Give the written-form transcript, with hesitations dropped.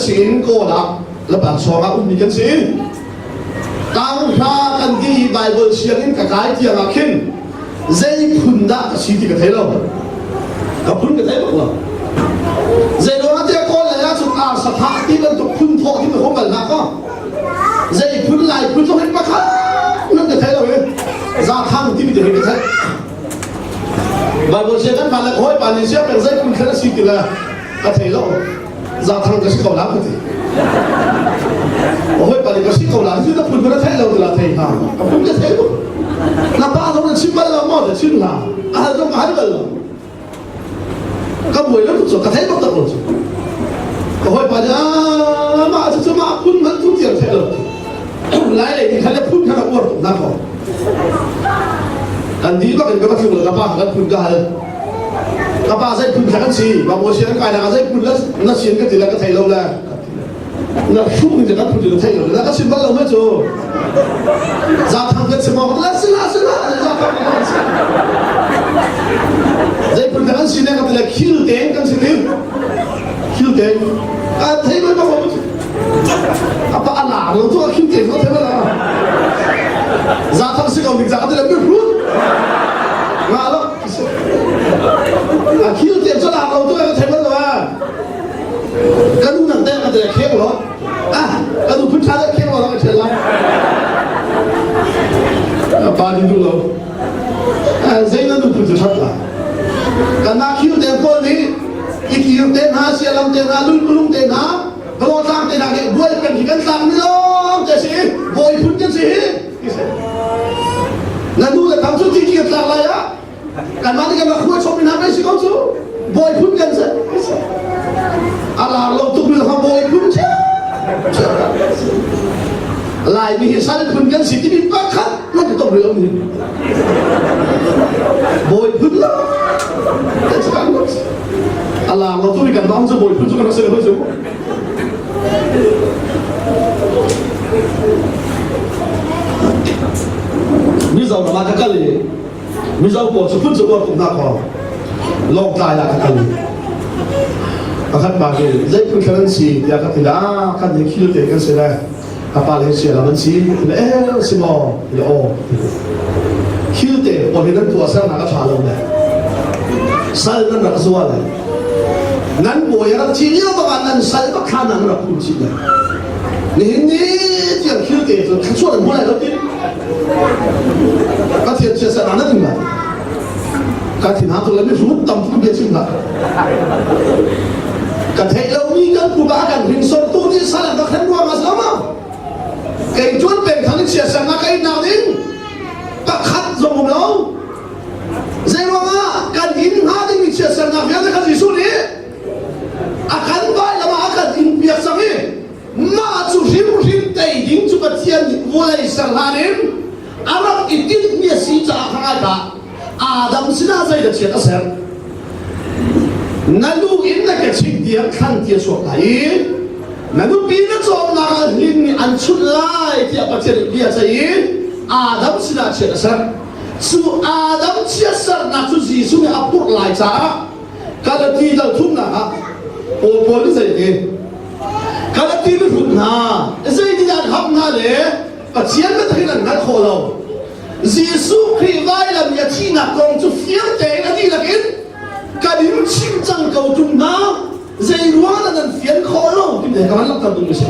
si in Kawl ah Lapan sawng ah ummi kan si. Tanghra kan ti i Bible sianginn ka kai tiang ah khin zei phun dah ka si ti ka thei lo. Ka phun ka thei bak lo. Zei ruangah tiah Kawl lei ah cun ar sathah ti bantuk phun thawh ti ka hum bal hna kaw. Zei phun lai phun zong hin pakhat nan ka thei lo hi. Zathang timi te hi ka theih. Bible siang kan phan le hawi pa nih siang peng zei phun khan a si ti le ka thei lo. Zathang ka si ko la ka ti. Hawi pa nih ka si ko la cu na phun na theih lo ti la thei hna. Ka phun ka thei lo. Na pa zong na chim bal lo maw ta chim hna. A hal zong ka hal bal lo. Ka buai lo tuk cu ka thei bak tak lo cu. Ka hawi pa nih ah mah cu cu mah phun man tu tiang thei lo. Lai lei nih khan le phun kha ka uar tuk na ko. Kan dih bak in ka va tlung le ka pa kan phun ka hal. Ka pa zei phun kha kan si ba sian kai na zei phun na sian ka ti le ka thei lo le na hruh ning kan phun ti thei lo na ka sim bal lo me cu za thang kan si mo la si la si la za thang kan si zei phun kan si ne ka ti le khil teng kan si ti khil teng a thei bal ma ko apa ala lo tu khil teng ko thei bal la za thang si ko ning za ka ti le mi hrut nga lo A khil te cu lak lo tu ka thei bal lo ah. Ka nu nang te ka te kheng lo. Ah, ka nu phun tha le kheng lo ka thian la. Pa ni du lo. Zei na nu phun cu that la. Kan na khil te pawl nih ikir te hna sialam te hna lungkulung te hna hlawtlang te hna ke buai kan hi kan tlang ni lawng te si bawi phun kan si hi Na nu le thang cu ti kir tlak lai ah kanmah nih kan rak hruai chom hna mei si ko cu bawi phun kan si a lar lo tuk mi kha bawi phun Laimi hi sal phun kan si timi pakhat nan tong rih lo ni bawi phun lo kan si kan a lar lo tu mi kan bang cu bawi phun cu kan rak si lo cu Mizo ram ah ka kal i Mizo pawl cu phun cu uar tuk hna kaw Lawngtlai ah ka kal i pakhat pa nih zei phun thlan an si tiah ka ti le ah kan hi khil te kan si le ka pa le sia lam an si ti le eh si maw ti le aw khil te pawl hi nan tuah sernak a ṭha lo le sal nan rak zua le nan bawi a rak thi lio bak ah nan sal bak thla nan rak phun chih le nihin ni tiang thil te cu thluachuah an hmu lai lo ti ka thian chia sa na ding lai ka thin ha tu le mi hrut tam tu bia chim hlah ka theih lo mi kan pupa kan hringsor tu nih sal an rak thlen ruang ah sama kei tuan peng thang in chia sang na kai nak ding pakhat zong um lo Zeiruangah kan inn hnga dingmi chiatsernak vialte kha Jesuh nih a kan vailam ah a kan inn piak cang i mah cu hrimhrim tei ding cu Pathian nih vawlei ser hlan in a rak i tinhmi a si caah kha ngai hlah. Adam sinah zeidah chiat a ser? Na lu in na ke ching tiang thlan ti a chuak lai i na nupi na cawmnak ah hling nih an chunh lai tiah Pathian nih bia ceih i Adam sinah chiat a ser. Cu Adam chiatsernak cu Jesuh nih a phurh lai caah Galati dal thumnak ah Paul Paul nih zei ti Galati mihrut hna zeitindah an ham hna le Pathian biatak in an hngalh khawh lo Jesuh Khrih vailam i a thihnak kong cu fiang tein a dihlak in kan in chim cang ko ṭung hna zei ruangah nan fian khawh lo ti ka van langhter duhmi a si.